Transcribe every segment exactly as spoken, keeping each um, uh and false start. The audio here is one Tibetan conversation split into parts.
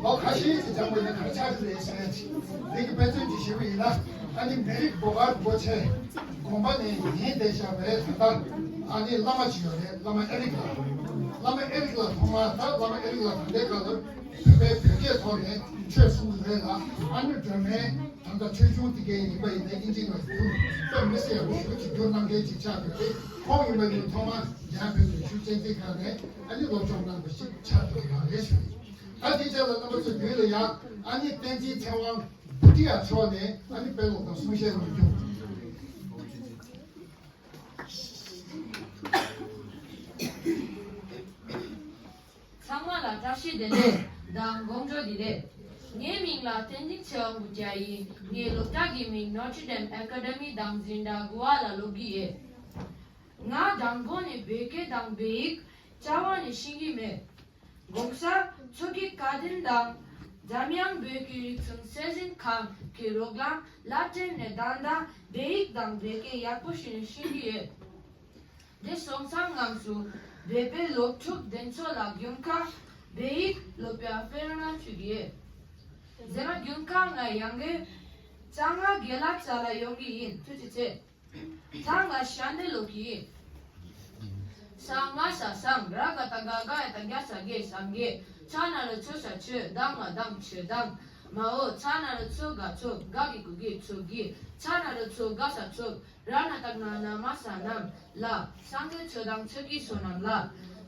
ལོ་ཁ་ཤས་ཀྱི་སྦྱང་བའི་ནང་ག་རེ་ཆགས་ཀྱི་རེད་ཟེར་ཡ་ཅིག་འདི་གི་དཔེ་མཚོན་ཅིག་ཞུས་པ་ཡིན་ན། ཨ་ནི་མི་རིགས་བོད་པ་རིན་པོ་ཆེ་དགོན་པ་ནས་ཉན་བསྡད་བཞག་པ་རེད། ད་ལྟ་ཨ་ནི་བླ་མ་ཅིག་ཡོད་རེད། བླ་མ་ཨེ་རིག་ལགས། བླ་མ་ཨེ་རིག་ལགས་ཐོག་མར། ད་བླ་མ་ཨེ་རིག་ལགས་ད་ལྟའི་སྐབས་ལ་བོད་པའི་བོད་སྐད་ཐོག་ནས་ཆོས་གསུང་གི་རེད་ལ། ཨ་ནི་སྒྲོལ་མའི་ད་ལྟ་ཆོས་འབྱུང་དེ་གའི་ཡིན་པ་ཡིན་ན་དབྱིན་ཇི་ལ་བསྒྱུར། དཔེ་མི་སྲིད་ཡག་པོ་ཞེ་པོ་ཅིག་བསྒྱུར་གནང་མཁན་ཅིག་ཆགས་ཡོད་རེད། ཁོང་ཡིན་པ་ཡིན་ཐོག་མར་རྒྱ་བོད་ཀྱི་གཞུང་གཅེས་འཛིན་ཁང་ནས་ཨ་ནི་སློབ་སྦྱོང་གནང་བ་ཞིག་ཆགས་ཡོད་པ་རེད་ཞུ། ད་དེ་རྗེས་ལ་རྣམ་པ་ཚོ་མདུན་ལ་ཡང་ཨ་ནི་བསྟན་འཛིན་ཚེ་དབང་བུ་ཏི་ཡ་མཆོག་ནས་ཨ་ནི་དཔེ་ཀློག་དང་གསུང་བཤད་གནང་རྒྱུ། ཚང་མ་ལ་བཀྲ་ཤིས་བདེ་ལེགས་དང་དགོང་དྲོ་བདེ་ལེགས། ངའི་མིང་ལ་བསྟན་འཛིན་ཚེ་དབང་བུ་ཏི་ཡ་ཡིན། ངའི་སློབ་གྲྭ་གི་མིང་Notre Dame Academy དང་འཛིན་གྲྭ་དགུ་པ་ལ་སློབ་ཀྱི་ཡོད། ང་མདང་དགོང་ནས་བོད་སྐད་དང་བོད་ཡིག་རྩ་བ་ནས་ཤེས་ཀྱི་མེད། གོང་ས་མཆོག་གི་བཀའ་དྲིན་དང་། འཛམ་གླིང་བོད་ཀྱི་རིག་གཞུང་སྲོལ་འཛིན་ཁང་གི་རོགས་རམ་ལ་བརྟེན་ནས་ད་ལྟ་བོད་ཡིག་དང་བོད་སྐད་ཡག་པོ་ཞིག་ཤེས་ཀྱི་ཡོད། དེ་སོང་ཙང་ང་ཚོ་བོད་པའི་སློབ་ཕྲུག་དེ་ཚོ་ལ་དགུན་ཁ་བོད་ཡིག་སློབ་པའི་དཔེ་རང་ཞུ་གི་ཡོད། རྗེས་མ་དགུན་ཁ་ང་ཡང་གི་གཙང་ང་དགེ་ལགས་རྩ་ལ་ཡོང་གི་ཡིན། ཐུགས་རྗེ་ཆེ། ད་ང་ཞལ་འདེབས་ཀློག་གི་ཡིན། ས་ང་ས་སང་། ར་ག་བཏགས་རྒ་ག་ཡ་བཏགས་རྒྱ་ས་རྒྱ། སངས་རྒྱས། ཆ་ན་རོ་ཆོ་ས་ཆོས། ད་ང་དང་ཆོས་དང་། མ་འོ་ཚ་ན་རོ་ཚོ་ག་ཚོགས། ག་གི་གུ་གི་ཚོགས་ཀྱི། ཚ་ན་རོ་ཚོ་ག་ས་ཚོགས། ར་ན་བཏགས་རྣ་རྣ་མ་ས་རྣམས། ལ། སངས་རྒྱས་ཆོས་དང་ཆོས་ཀྱི་བསོད་ནམས་ལ།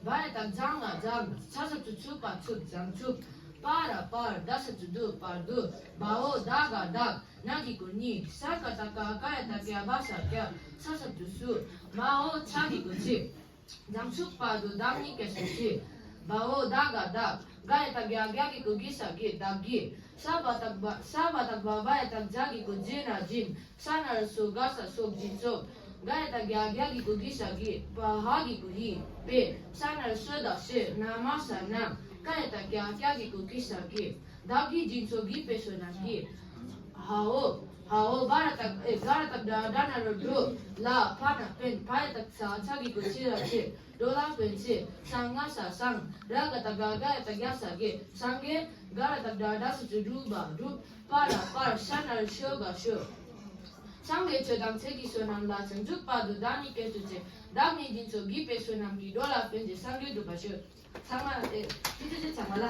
བ་ཡ་བཏགས་བྱ་ང་བྱམས། ཚ་ས་ཚུ་ཚུ་བ་ཚུབ། བྱང་ཆུབ། པ་ར་པར། ད་ས་ཚུ་དུ་བར་དུ། བ་འོ་ད་ག་བདག་ན་གི་གུ་ནི། ས་ག་བཏགས་སྐ་ག་ཡ་བཏགས་སྐྱ་བ་ས་སྐྱ། ས་ས་དུ་སུ། མ་འོ་ཚ་གི་གུ་ཚི། བྱང་ཆུབ་བར་དུ་བདག་ཉིད་སྐྱེ་སོ་ཞེས། བ་འོ་ད་ག་བདག་ག་ཡ་བཏགས་རྒྱ་རྒྱ་གི་གུ་གི་ས་གི་བདག་གི། ས་བ་བཏགས་བ། ས་བ་བཏགས་བ་བ་ཡ་བཏགས་བྱ་གི་གུ་བྱི་ན་སྦྱིན། ས་ན་རོ་སོ་ག་ས་སོགས་སྦྱིན་སོགས། ག་ཡ་བཏགས་རྒྱ་རྒྱ་གི་གུ་གི་ས་གི། བ་ཧ་གི་གུ་ཧི། པེ། ས་ན་རོ་སོ་ད་སོས། ན་མ་ས་རྣམས། ཀ་ཡ་བཏགས་ཀྱ་ཀྱ་གི་གུ་ཀི་ས་ཀི། བདག་གིས་སྦྱིན་སོགས་ཀྱི་དཔེ་བསོད་ནམས་ཀྱིས། ཧ་འོ། ཧ་འོ། བ་ར་བཏགས་ཨེ། ག་ར་བཏགས་གྲ་གྲ་ན་རོ་གྲོ། ལ། ཕ་ན་པེན། ཕ་ཡ་བཏགས་ཕྱ་ཕྱ་གི་གུ་ཕྱི་ར་ཕྱི། གྲོ་ལ་པེན་ཕྱི། ས་ང་ས་སང་། ར་ག་བཏགས་རྒ་རྒ་ཡ་བཏགས་རྒྱ་ས་རྒྱ། སངས་རྒྱས། ག་ར་བཏགས་གྲ་གྲ་ས་ཆུ་གྲུ་བ་གྲུ། པ་ར་པར། ཤ་ན་རོ་ཤོ་ག་ཤོ། སངས་རྒྱས་ཆོས་དང་ཆོས་ཀྱི་བསོད་ནམས་ལ། བྱང་ཆུབ་བར་དུ་བདག་ཉིད་སྐྱེ་སོ་ཞེས། བདག་ཉིད་སྦྱིན་སོགས་ཀྱི་དཔེ་བསོད་ནམས་ཀྱིས། གྲོ་ལ་པེན་ཕྱི། སངས་རྒྱས་འགྲུབ་པར་ཤོག། ཚང་མ་ལ་ཨེ། ཐུགས་རྗེ་ཆེ། ཚང་མ་ལ།